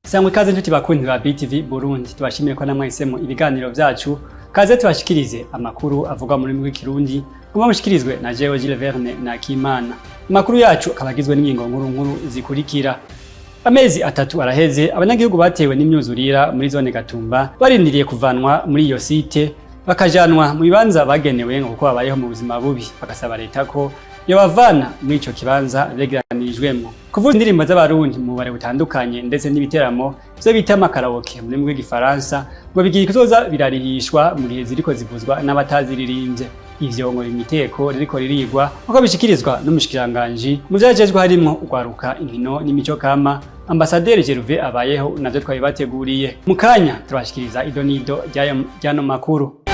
Sangwe ikaze nshuti bakunzi ba BTV Burundi, tubashimiye ko namwahisemo ibiganiro vyacu. Kaze tubashikirize amakuru avugwa mu rurimi rw'Ikirundi, kuba mushikirizwe na jewe Gilles Verne na Kimana. Amakuru yacu akaba agizwe n'ingingo nkuru nkuru zikurikira: Amezi 3 araheze abanyagihugu batewe n'imyuzurira muri zone Gatumba barindiriye kuvanwa muri iyo site bakajanwa mu bibanza bagenewe, ngo kuko babayeho mu buzima bubi, bagasaba leta ko yobavana muri ico kibanza begeranirijwemwo. Kuvuza indirimbo z'Abarundi mu bubare butandukanye ndetse n'ibiteramo vyo bita amakaraoke mu rurimi rw'Igifaransa ngo bigiye kuzoza birarihishwa mu gihe ziriko zivuzwa n'abataziririmbye. Ivyo ngo imiteko ririko ririgwa, uko bishikirizwa n'umushikiranganji mu vyajejwe harimwo ugwaruka, inkino n'imico kama, Ambasaderi Gervais Abayeho. Navyo twabibateguriye mu kanya, turabashikiriza idonido ry'ano makuru.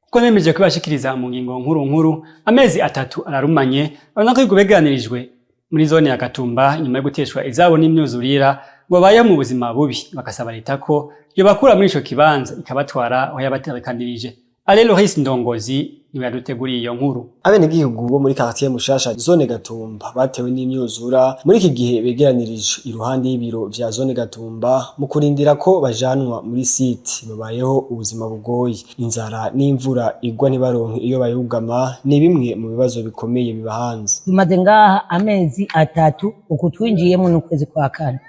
Ko nemeje kubashikiriza mu ngingo nkuru nkuru, amezi 3 ararumanye abanyagihugu begeranirijwe muri zone ya Gatumba nyuma yo guteshwa izabo n'imyuzurira ngo babayeho mu buzima bubi, bagasaba leta ko yobakura muri ico kibanza ikabatwara aho yabategekanirije. Ale Loris Ndongozi niwe yaduteguriye iyo nkuru. Abenegihugu bo muri quartier Mushasha, zone Gatumba, batewe n'imyuzura, muri iki gihe begeranirije iruhande y'ibiro vya zone Gatumba mu kurindira ko bajanwa muri site. Babayeho ubuzima bugoye, inzara n'imvura igwa ntibaronke iyo bayugama ni bimwe mu bibazo bikomeye bibahanze. Tumaze ngaha amezi 3, uku twinjiyemo n'ukwezi kwa kane.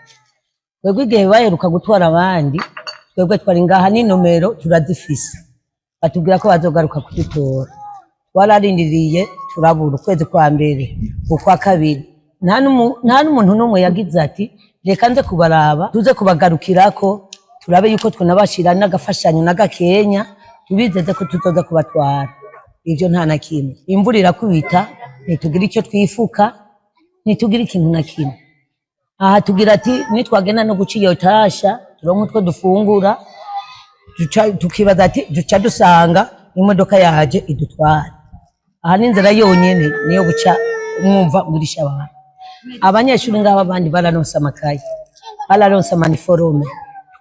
Twebwe igihe baheruka gutwara abandi, twebwe twari ngaha n'inomero turazifise, batubwira ko bazogaruka kudutora. Twararindiriye turabura, ukwezi kwa mbere, ukwa kabiri, nta n'umuntu n'umwe yagize ati reka nze kubaraba, tuze kubagarukirako, turabe yuko twonabashira n'agafashanyo n'agakenya, tubizeze ko tuzoza kubatwara. Ivyo nta na kimwe. Imvura irakubita, ntitugira icyo twifuka, ntitugira ikintu na kimwe. Aha tugira ati nitwagenda no guca iyo tasha turonke utwo dufungura, tukibaza ati duca dusanga imodoka yaje idutwara. Aha n'inzira yonyene niyo guca mwumva ngurisha abantu. Abanyeshuri ngaba abandi bararonse amakaye, bararonse amaniforome.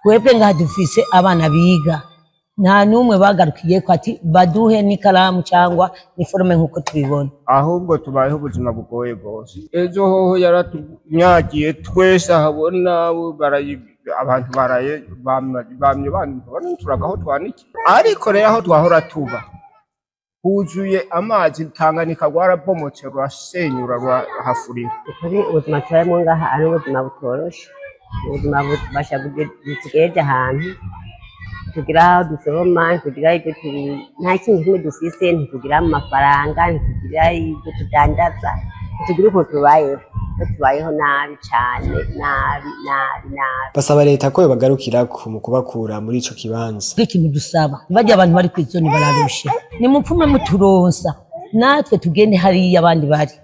Twebwe ngaha dufise abana biga, nta n'umwe bagarukiye ko ati baduhe n'ikaramu cyangwa niforome nk'uko tubibona. Ahubwo tubayeho ubuzima bugoye rwose. Ejo hoho yaratunyagiye twese ahabona abantu baraye bamye banituraga aho twanikiye, ariko rero aho twahora tuba huzuye amazi. Tanganyika rwarabomotse, rurasenyura, rurahafurira. Ukuri ubuzima tubayemo ngaha ari ubuzima butoroshe, ubuzima bubasha butugejeje ahantu tugira aho dusoroma, ntitugira ibyo, nta kintu kimwe dufise, ntitugira amafaranga, ntitugira ibyo tudandaza, ntitugira ukuntu tubayeho. Tubayeho nabi cane, nabi nabi nabi. Basaba leta ko yobagarukirako mu kubakura muri ico kibanza. Ikintu dusaba, barya abantu bari kw'izoni bararushe, nimupfume muturonsa natwe tugende hariya abandi bari,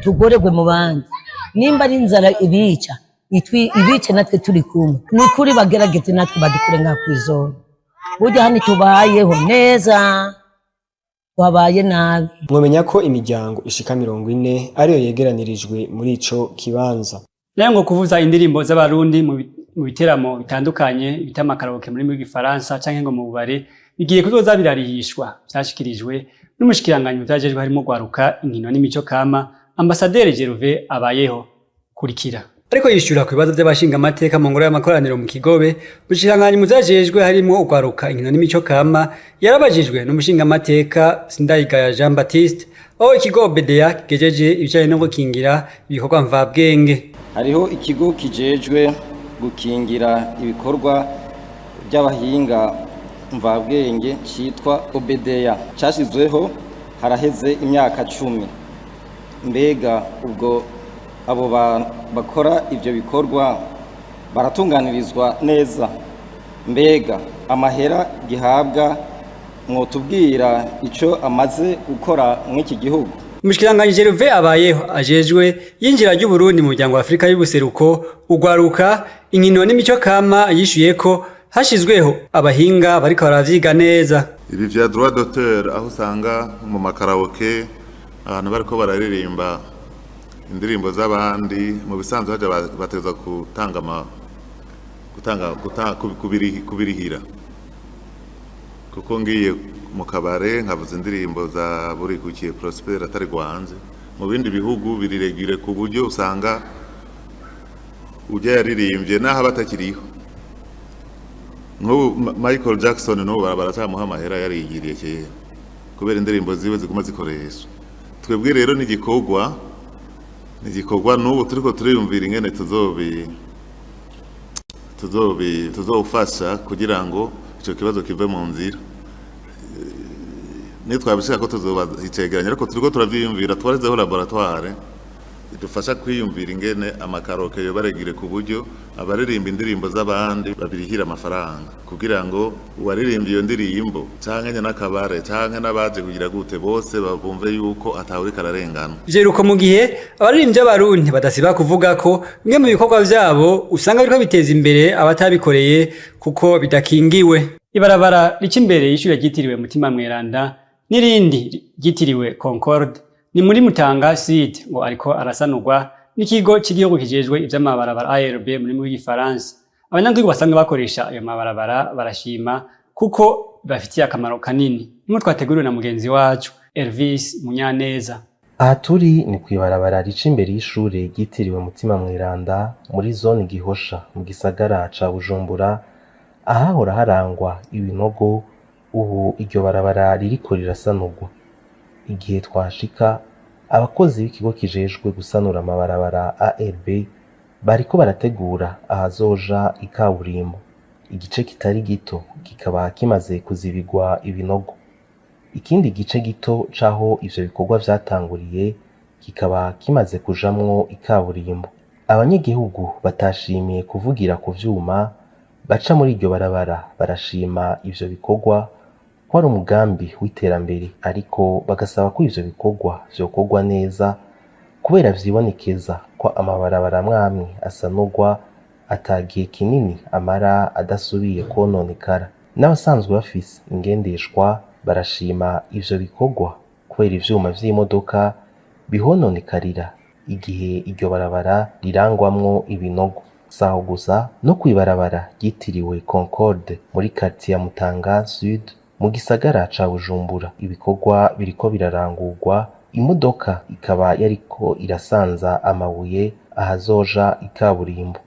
tugorerwe mu bandi. Nimba ari inzara ibica, ibice natwe turi kumwe. Ni ukuri bagerageze natwe badukure ngaha kw'izoni. Burya hano tubayeho neza, twabaye nabi. Mwomenya ko imiryango ishika 40 ariyo yegeranirijwe muri ico kibanza. Nayo ngo kuvuza indirimbo z'Abarundi mu biteramo bitandukanye bita amakaraoke mu rurimi rw'Igifaransa canke ngo mu bubare bigiye kuzoza birarihishwa, vyashikirijwe n'umushikiranganji mu vyajejwe harimo gwaruka, inkino n'imico kama, Ambasaderi Gervais Abayeho. Kurikira. Ariko yishura ku bibazo by'abashingamateka mu ngoro y'amakoraniro mu Kigobe, umushikiranganji mu vyajejwe harimwo ugwaruka, inkino n'imico kama yarabajijwe n'umushingamateka Sindayigaya Jean Baptiste aho ikigo OBDA kigejeje ibijanye no gukingira ibikorwa mvabwenge. Hariho ikigo kijejwe gukingira ibikorwa by'abahinga mvabwenge cyitwa OBDA, cyashyizweho haraheze imyaka 10. Mbega ubwo abo bakora ibyo bikorwa baratunganirizwa neza? Mbega amahera gihabwa, mwotubwira icyo amaze gukora mw'iki gihugu? Umushikiranganji Gervais Abayeho ajejwe yinjira ry'Uburundi mu muryango wa Afrika y'Ubuseruko, ugwaruka, inkino n'imico kama yishuye ko hashizweho abahinga bariko baravyiga neza. Ibi vya droit d'auteur, aho usanga mu makaraoke abantu bariko bararirimba indirimbo z'abandi, mu bisanzwe haja bategerezwa gutanga ama gutanga kubirihira, kuko ngiye mu kabare nkavuza indirimbo za Burikukiye Prosper atari gwanze, mu bindi bihugu biriregire ku buryo usanga Ujya yaririmbye naho aba atakiriho, nk'ubu Michael Jackson n'ubu baracyamuha amahera yarigiriye kera kubera indirimbo ziwe ziguma zikoreshwa. Twebwe rero ni igikorwa n'ubu turiko turiyumvira ingene tuzofasha kugira ngo ico kibazo kive mu nzira. Nitwabishaka ko tuzoba icegeranyo, ariko turiko turavyiyumvira. Twarizeho laboratoire idufasha kwiyumvira ingene amakaraoke yobaregire ku buryo abaririmba indirimbo z'abandi babirihira amafaranga, kugira ngo uwaririmbye iyo ndirimbo canke n'akabare canke n'abaje kugira gute bose bumve yuko atawuriko ararengana. Ivyo biruko mu gihe abaririmbyi b'Abarundi badasiba kuvuga ko bimwe mu bikorwa vyabo usanga biriko biteza imbere abatabikoreye kuko bidakingiwe. Ibarabara rica imbere y'ishure ryitiriwe Mutima Mweranda n'irindi ryitiriwe Concorde ni muri Mutanga Sud ngo ariko arasanurwa n'ikigo c'igihugu kijejwe ivy'amabarabara ARB mu rurimi rw'igifaransa. Abanyagihugu basanzwe bakoresha ayo mabarabara barashima kuko bibafitiye akamaro kanini. Nimwe twateguriwe na mugenzi wacu Elvis Munyaneza. Aha turi ni kw'ibarabara rica imbere y'ishure ryitiriwe Mutima Mweranda muri zone Gihosha mu gisagara ca Bujumbura, ahahora harangwa ibinogo. Ubu iryo barabara ririko rirasanurwa. Igihe twashika, abakozi b'ikigo kijejwe gusanura amabarabara ARB bariko barategura ahazoja ikaburimbo. Igice kitari gito kikaba kimaze kuzibigwa ibinogo, ikindi gice gito c'aho ivyo bikorwa vyatanguriye kikaba kimaze kujamwo ikaburimbo. Abanyagihugu batashimiye kuvugira ku vyuma baca muri iryo barabara barashima ivyo bikorwa ko ari umugambi w'iterambere, ariko bagasaba ko ivyo bikorwa vyokorwa neza kubera vyibonekeza ko amabarabara amwamwe asanurwa ata gihe kinini amara adasubiye kwononekara. N'abasanzwe bafise ingendeshwa barashima ivyo bikorwa kubera ivyuma vy'imodoka bihononekarira igihe iryo barabara rirangwamwo ibinogo. Saho gusa, no kw'ibarabara ryitiriwe Concorde muri quartier ya Mutanga Sud mu gisagara ca Bujumbura ibikorwa biriko birarangurwa, imodoka ikaba yariko irasanza amabuye ahazoja ikaburimbo.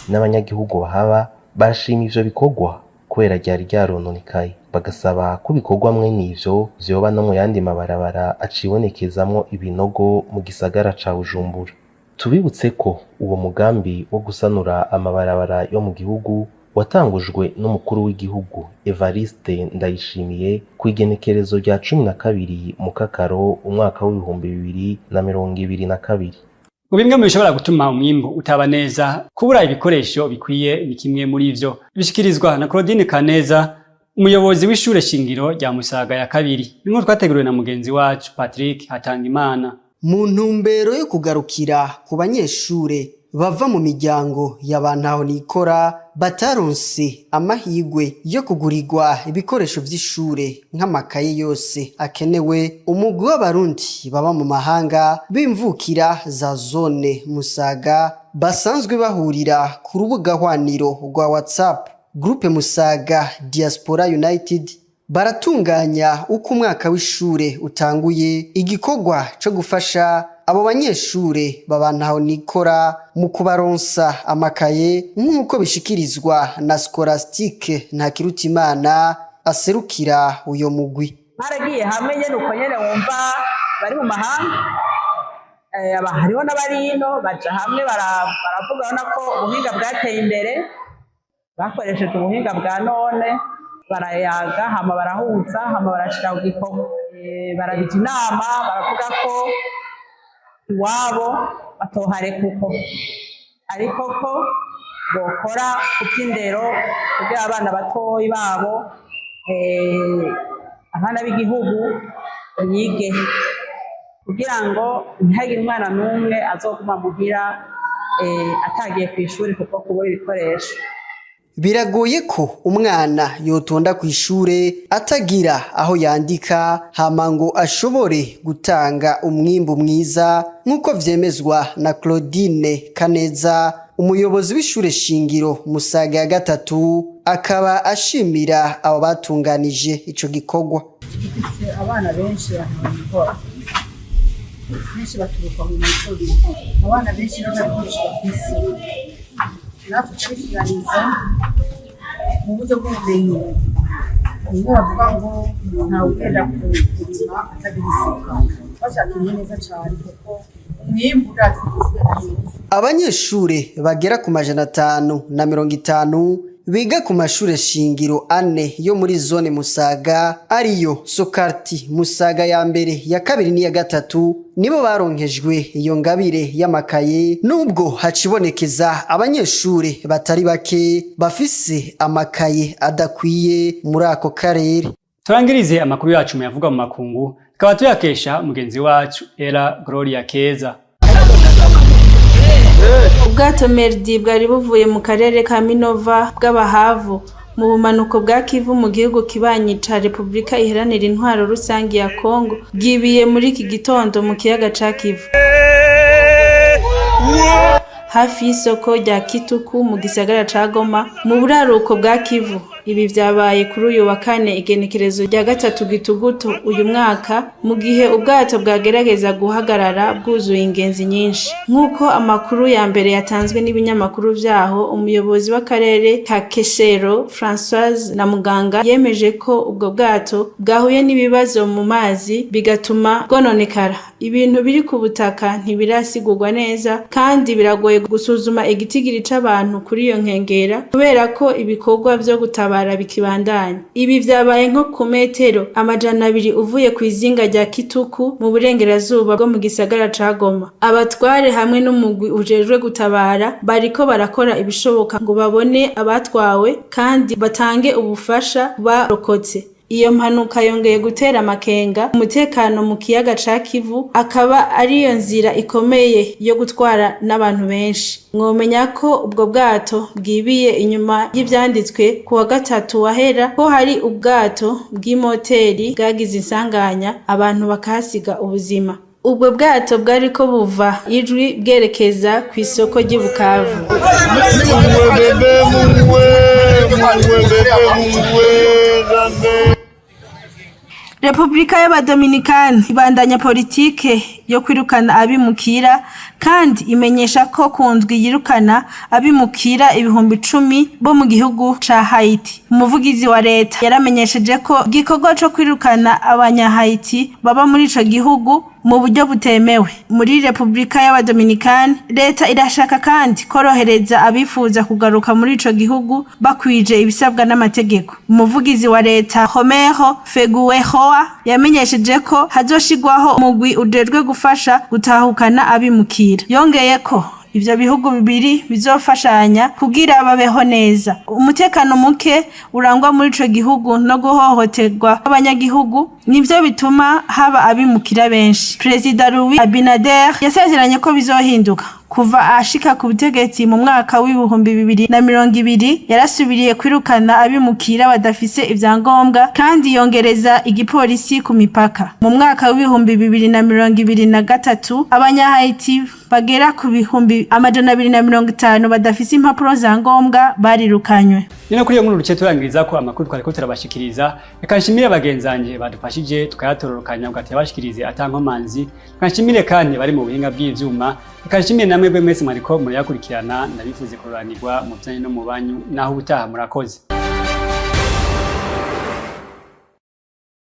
N'abanyagihugu bahaba barashima ivyo bikorwa kubera ryari ryarononekaye, bagasaba ko ibikorwa mwene ivyo vyoba no mu yandi mabarabara acibonekezamwo ibinogo mu gisagara ca Bujumbura. Tubibutse ko uwo mugambi wo gusanura amabarabara yo mu gihugu watangujwe n'umukuru w'igihugu Evariste Ndayishimiye kw'igenekerezo rya 12 Mukakaro umwaka w'2022. Ngo bimwe mu bishobora gutuma umwimbu utaba neza, kubura ibikoresho bikwiye ni kimwe muri ivyo. Bishikirizwa na Claudine Kaneza, umuyobozi w'ishure shingiro rya Musaga ya kabiri. Bimwe twateguriwe na mugenzi wacu Patrick Hatangimana. Mu ntumbero yo kugarukira ku banyeshure bava mu miryango y'abantaho nikora bataronse amahigwe yo kugurirwa ibikoresho vy'ishure nk'amakaye yose akenewe, umugwi w'Abarundi baba mu mahanga b'imvukira za zone Musaga basanzwe bahurira ku rubuga hwaniro rwa WhatsApp, Groupe Musaga Diaspora United, baratunganya uko umwaka w'ishure utanguye igikorwa co gufasha abo banyeshure babantaho nikora mu kubaronsa amakaye, nk'uko bishikirizwa na Scholastique Ntakirutimana aserukira uyo mugwi. Baragiye hamwe nyene uko nyene, wumva bari mu mahanga, hariho n'abari ino, baja hamwe baravuga. Urabona ko ubuhinga bwateye imbere, bakoresheje ubuhinga bwa none, barayaga hama barahuza hama barashira ku gikorwa. Barabija inama, baravuga ko iwabo batohareka uko, ariko ko bokora ku vy'indero kugira abana batoyi babo, abana b'igihugu bige, kugira ngo ntihagire umwana n'umwe azoguma muhira atagiye kw'ishuri kuko kubura ibikoresho. Biragoye ko umwana yotonda kw'ishure atagira aho yandika hama ngo ashobore gutanga umwimbu mwiza, nk'uko vyemezwa na Claudine Kaneza, umuyobozi w'ishure shingiro Musaga ya gatatu, akaba ashimira abo batunganije ico gikorwa. Dufise abana benshi bantu Benshi baturuka mu misozi, abana benshi nta bikoresho bafise. Natwe tubiringaniza mu buryo bw'ubumenyi. Bimwe bavuga ngo ntawe ugenda kurima atagira isuka. Bashakiriye neza cyane kuko umwimbu urazi kugenda neza. Abanyeshure bagera ku 550 biga ku mashure shingiro ane yo muri zone Musaga, ariyo Sokarti Musaga ya mbere, ya kabiri n'iya gatatu, nibo baronkejwe iyo ngabire y'amakaye, nubwo hacibonekeza abanyeshure batari bake bafise amakaye adakwiye muri ako karere. Turangirize amakuru yacu mu yavuga mu makungu, tukaba tuyakesha mugenzi wacu Era Gloria Keza. Ubwato Merdi bwari buvuye mu karere ka Minova bw'Abahavu mu bumanuko bwa Kivu mu gihugu kibanyi ca Repubulika Iharanira Intwaro Rusangi ya Kongo bwibiye muri iki gitondo mu kiyaga ca Kivu hafi y'isoko rya Kituku mu gisagara ca Goma mu buraruko bwa Kivu. Ibi vyabaye kuri uyu wa kane, igenekerezo rya 3 Gitugutu uyu mwaka, mu gihe ubwato bwagerageza guhagarara bwuzuye ingenzi nyinshi, nk'uko amakuru ya mbere yatanzwe n'ibinyamakuru vyaho. Umuyobozi w'akarere ka Keshero, Françoise na Muganga, yemeje ko ubwo bwato bwahuye n'ibibazo mu mazi bigatuma bwononekara. Ibintu biri ku butaka ntibirasigurwa neza kandi biragoye gusuzuma igitigiri c'abantu kuri iyo nkengera kubera ko ibikorwa vyo gutabara bikibandanya. Ibi vyabaye nko ku metero 200 uvuye ku izinga rya Kituku mu burengerazuba bwo mu gisagara ca Goma. Abatware hamwe n'umugwi ujejwe gutabara bariko barakora ibishoboka ngo babone abatwawe kandi batange ubufasha barokotse. Iyo mpanuka yongeye gutera amakenga umutekano mu kiyaga ca Kivu, akaba ariyo nzira ikomeye yo gutwara n'abantu benshi. Mwomenya ko ubwo bwato bwibiye inyuma y'ivyanditswe ku wa gatatu wahera ko hari ubwato bw'imoteri bwagize insanganya, abantu bakahasiga ubuzima. Ubwo bwato bwariko buva Ijwi bwerekeza kw'isoko ry'i Bukavu. Repubulika y'Abadominikani ibandanya politike yo kwirukana abimukira kandi imenyesha ko ku ndwi yirukana abimukira 10,000 bo mu gihugu ca Haiti. Umuvugizi wa leta yaramenyesheje ko igikorwa co kwirukana abanya-Haiti baba muri ico gihugu mu buryo butemewe muri Repubulika y'Abadominikani. Leta irashaka kandi korohereza abifuza kugaruka muri ico gihugu bakwije ibisabwa n'amategeko. Umuvugizi wa leta Homero Fegueroa yamenyesheje ko hazoshigwaho umugwi ujejwe gufasha gutahukana abimukira. Yongeye ko ivyo bihugu bibiri bizofashanya kugira babeho neza. Umutekano muke urangwa muri ico gihugu no guhohoterwa kw'abanyagihugu nivyo bituma haba abimukira benshi. Perezida Louis Abinader yasezeranye ko bizohinduka. Kuva ashika ku butegetsi mu mwaka w'2020, yarasubiriye kwirukana abimukira badafise ivyangombwa kandi yongereza igipolisi ku mipaka. Mu mwaka w'2023, abanya-Haiti bagera ku 250,000 badafise impapuro za ngombwa barirukanywe. Nino kuri iyo nkuru ruce turangiriza ko amakuru twariko turabashikiriza. Reka nshimire bagenzanje badufashije tukayatororokanya ugatebashikirize atankomanzi. Reka nshimire kandi bari mu buhinga bw'ivyuma. Reka nshimire namwe bwe mwese mwariko murayakurikirana. Ndabifuze kuroranirwa mu byanyu no mu banyu. Naho ubutaha, murakoze.